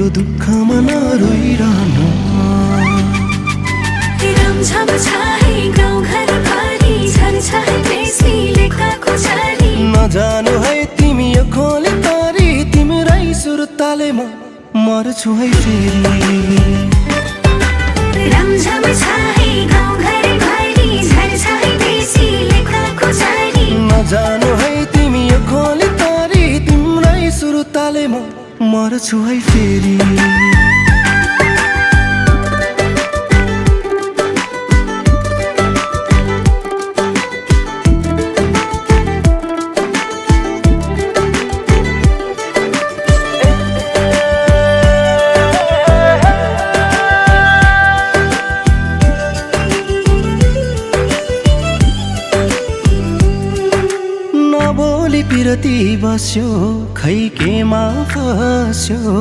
तिम्रो दुःखमा नरोइरहन। रमझम छाहे गाउँघर भरि झन्झै बेसी लेखाको छाडी। नजानु है तिमी यो खोले तारी तिम्रै सुरतालेमा मर्छु है फेरि। रमझम छाहे गाउँघर भरि झन्झै बेसी लेखाको छाडी। नजानु है तिमी यो खोले तारी तिम्रै सुरतालेमा मर्छु है फेरि। नबोली पिरती बस्यो खै केमा फस्यो।